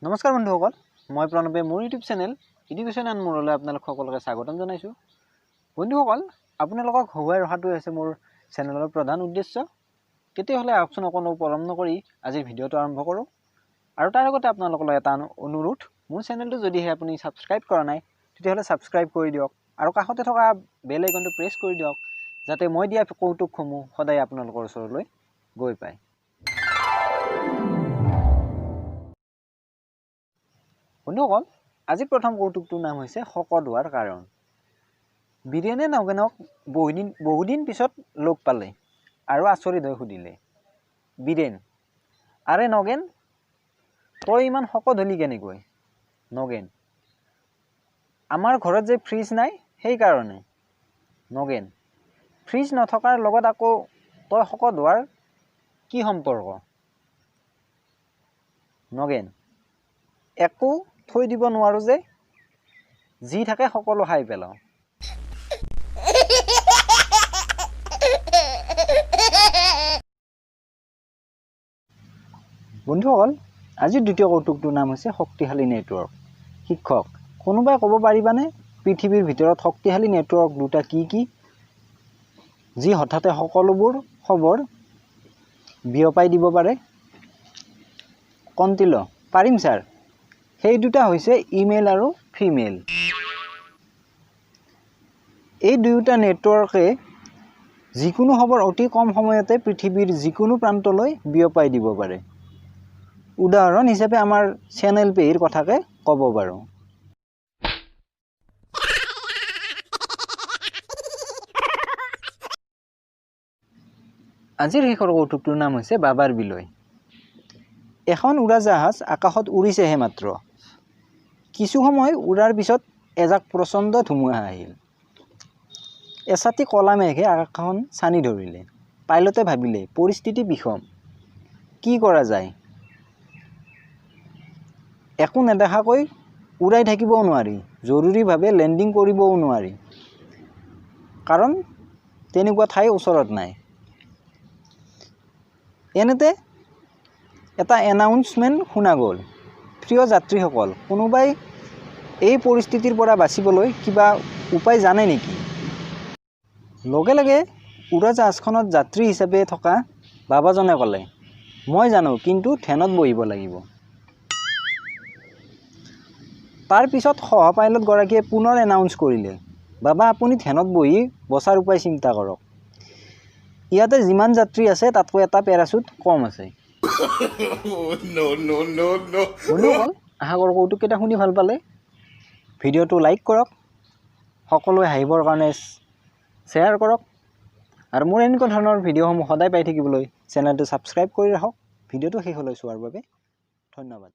নমস্কাৰ বন্ধুসকল, মই প্ৰণৱে মোৰ ইউটিউব চেনেল এডুকেশ্যন এণ্ড মোৰলৈ আপোনালোক সকলোকে স্বাগতম জনাইছোঁ। বন্ধুসকল, আপোনালোকক হহুৱাই ৰখাটোৱে হৈছে মোৰ চেনেলৰ প্ৰধান উদ্দেশ্য। তেতিয়াহ'লে আহকচোন অকণো পলম নকৰি আজিৰ ভিডিঅ'টো আৰম্ভ কৰোঁ। আৰু তাৰ লগতে আপোনালোকলৈ এটা অনুৰোধ, মোৰ চেনেলটো যদিহে আপুনি ছাবস্ক্ৰাইব কৰা নাই তেতিয়াহ'লে ছাবস্ক্ৰাইব কৰি দিয়ক আৰু কাষতে থকা বেল আইকনটো প্ৰেছ কৰি দিয়ক, যাতে মই দিয়া কৌতুকসমূহ সদায় আপোনালোকৰ ওচৰলৈ গৈ পায়। বন্ধুসকল, আজি প্ৰথম কৌতুকটোৰ নাম হৈছে শকত হোৱাৰ কাৰণ। বীৰেনে নগেনক বহুদিন পিছত লগ পালে আৰু আচৰিত হৈ সুধিলে, বীৰেন, আৰে নগেন, তই ইমান শকত হলি কেনেকৈ? নগেন, আমাৰ ঘৰত যে ফ্ৰিজ নাই সেইকাৰণে। নগেন, ফ্ৰিজ নথকাৰ লগত আকৌ তই শকত হোৱাৰ কি সম্পৰ্ক? নগেন, একো থৈ দিব নোৱাৰোঁ যে, যি থাকে সকলো খাই পেলাওঁ। বন্ধুসকল, আজিৰ দ্বিতীয় কৌতুকটোৰ নাম হৈছে শক্তিশালী নেটৱৰ্ক। শিক্ষক, কোনোবাই ক'ব পাৰিবানে পৃথিৱীৰ ভিতৰত শক্তিশালী নেটৱৰ্ক দুটা কি কি, যি হঠাতে সকলোবোৰ খবৰ বিয়পাই দিব পাৰে? কণ্টিল, পাৰিম ছাৰ। সেই দুটা হৈছে ইমেইল আৰু ফিমেইল। এই দুয়োটা নেটৱৰ্কে যিকোনো খবৰ অতি কম সময়তে পৃথিৱীৰ যিকোনো প্ৰান্তলৈ বিয়পাই দিব পাৰে। উদাহৰণ হিচাপে আমাৰ চেনেল পেহীৰ কথাকে ক'ব পাৰোঁ। আজিৰ শেষৰ কৌতুকটোৰ নাম হৈছে বাবাৰ বিলৈ। এখন উৰাজাহাজ আকাশত উৰিছেহে মাত্ৰ, কিছু সময় উৰাৰ পিছত এজাক প্ৰচণ্ড ধুমুহা আহিল। এছাটি ক'লা মেঘে আকাশখন ছানি ধৰিলে। পাইলটে ভাবিলে পৰিস্থিতি বিষম, কি কৰা যায়? একো নেদেখাকৈ উৰাই থাকিবও নোৱাৰি, জৰুৰীভাৱে লেণ্ডিং কৰিবও নোৱাৰি, কাৰণ তেনেকুৱা ঠাই ওচৰত নাই। এনেতে এটা এনাউন্সমেণ্ট শুনা গ'ল, প্ৰিয় যাত্ৰীসকল, কোনোবাই এই পৰিস্থিতিৰ পৰা বাচিবলৈ কিবা উপায় জানে নেকি? লগে লগে উৰাজাহাজখনত যাত্ৰী হিচাপে থকা বাবাজনে ক'লে, মই জানো, কিন্তু ধ্যানত বহিব লাগিব। তাৰ পিছত সহ পাইলটগৰাকীয়ে পুনৰ এনাউন্স কৰিলে, বাবা, আপুনি ধ্যানত বহি বচাৰ উপায় চিন্তা কৰক। ইয়াতে যিমান যাত্ৰী আছে তাতকৈ এটা পেৰাচুট কম আছে। বন্ধুসকল, আশা কৰোঁ কৌতুককেইটা শুনি ভাল পালে। ভিডিঅ'টো লাইক কৰক, সকলোৱে হাঁহিবৰ কাৰণে শ্বেয়াৰ কৰক, আৰু মোৰ এনেকুৱা ধৰণৰ ভিডিঅ'সমূহ সদায় পাই থাকিবলৈ চেনেলটো ছাবস্ক্ৰাইব কৰি ৰাখক। ভিডিঅ'টো শেষলৈ চোৱাৰ বাবে ধন্যবাদ।